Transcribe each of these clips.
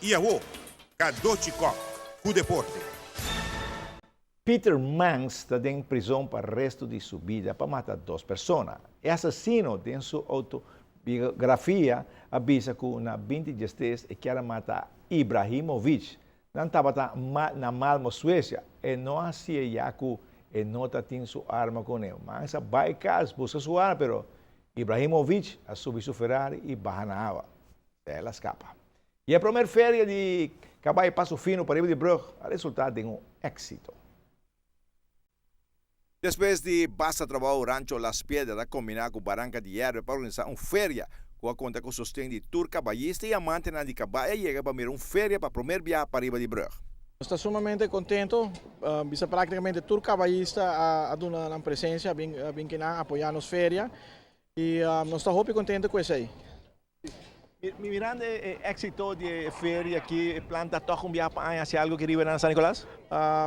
Y awo, Cadochi Kock cu deporte. Peter Mangs ta den prizon pa resto di su bida pa mata dos persona. E asesino den su autobiografia a bisa cu na 2013 e kier a mata Ibrahimovic. Nan tabata na Malmo, Suecia. E no a haci'e ya cu e no ta tin su arma cune. Mangs a bay cas busca su arma pero Ibrahimovic a subi su Ferrari y baha na awa. El a scapa. Y e promer feria di Cabay Paso Fino pariba di brug a resulta den un exito. Despues di basta trabou, Rancho Las Piedras a kombiná ku Baranka di Yerbe pa organisá un feria ku a konta ku sosten di tur kabayista i amantenan di kabay a yega pa mira un feria pa promer biaha pariba di brug. Nos ta sumamente contento, bisa practicamente tur cabayista a duna nan presencia, a bin kinan apoya nos feria y nos ta hopi contento cu esey. Mirando e éxito di e feria aki, e plan ta toch un biaha pa aña haci algo aki riba na San Nicolas?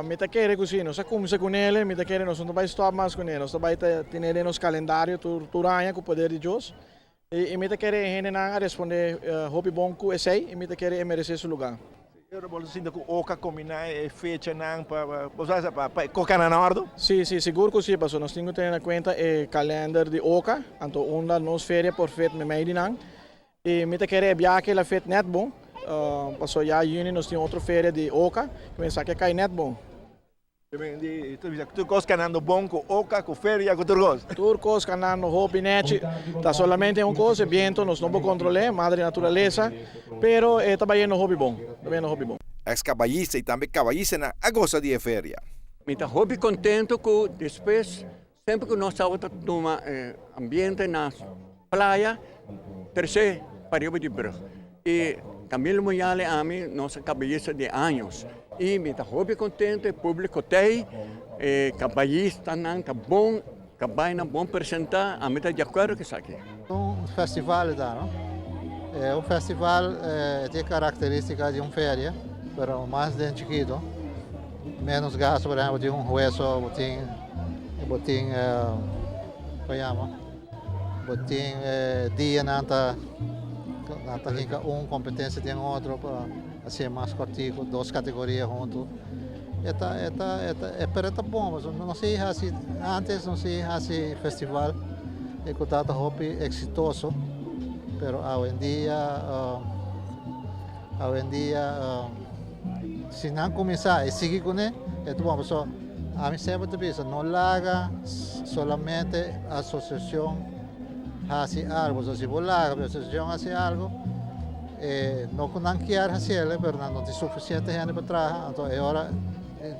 Mi ta kere cu si, nos a cuminsa cu nele, mi ta kere nos no ta bay stop mas cu ne, nos ta bay ta tene den nos calendario tur aña cu poder di Dios y mi ta kere e hendenan a responde hopi bon cu esey y mi ta kere e merece su lugar. Ora bo ta sinta cu oca combina e fechanan pa bo sa pa e cocanan na ordo? Si, si, sigur cu si, pasobra nos tin cu tene na cuenta e kalender di oca, anto unda nos feria por fit memey di nan. Y mi ta kere e biaha el a fit net bon, pasobra ya juni nos tin otro feria di oca, cu mi sa ke cay net bon. Tur cos canando bon cu oca, cu feria, cu tur cos. Tur cos canando hopi nechi. Ta solamente un cos, e biento nos no por control'e, madre naturaleza, pero e ta bayendo hopi bon, ta bayendo hopi bon. Ex cabayista y tambe cabayistanan a gosa di e feria. Mi ta hopi contento cu despues semper cu nos tabata tuma e ambiente na playa trece pariba di brug. Y Camilo Muyale ami nos a cabayista di años y mi ta hopi contento e publico t'ey, e cabayistanan ta bon, cabaynan bon presenta, ami ta di acuerdo cu esaki. Un festival ta, no? Un festival tin caracteristica di un feria, pero mas den chikito, menos gasto, por ehempel, tin un hueso, bo tin, bo tin, como yama, bo tin dianan ta, nan ta hinca un competencia den otro pa haci'e mas cortico, dos categoria hunto. E ta, e ta, e ta, pero e ta bon, pasobra nos a haci, antes nos a haci festival e cu tabata hopi exitoso, pero awendia, awendia si nan cuminsa y sigui cune e ta bon, pasobra ami semper ta bisa no laga solamente asociacion haci algo, pasobra si bo laga asociacion haci algo, E no ku nan kier hasiel, pero nan no tin sufisiente hende pa traha, anto e ora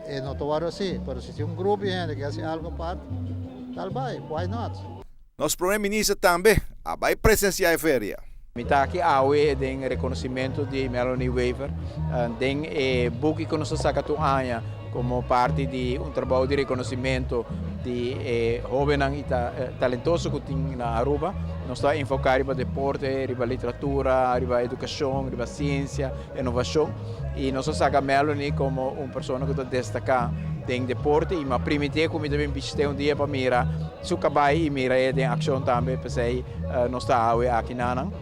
e no ta wòrdu hasi. Pero si tin un grupo di hende ke hasi algu apart, tal bai, why not? Nos Prome Minister tambe a bai presencia e feria. Mi ta aki awe den reconocimento di Melanie Wever den e buki cu nos a saca tur aña como parti di un trabou di reconocimento di e hobennan y talentoso cu tin na Aruba. Nos ta enfoca riba deporte, riba literatura, riba educacion, riba ciencia, innovacion y nos a saca Melanie como un persona cu ta destaca den deporte y mi a primiti cu mi ta bin bishita un dia pa mira su cabay y mira e den accion tambe, p'esey nos ta awe aki nanan.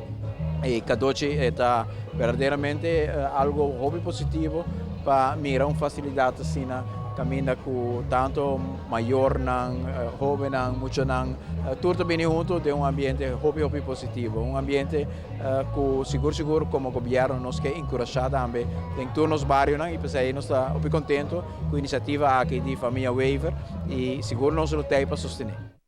E cadochi ta berdaderamente algo hopi positivo pa mira un facilidad asina caminda cu tanto mayornan, hobennan, muchanan tur ta bini hunto den un ambiente hopi hopi positivo. Un ambiente cu sigur sigur como gobierno nos ke encurasha tambe den tur nos barionan y p'esey nos ta hopi contento cu iniciativa aki di famia Wever y sigur nos lo tey pa sostene.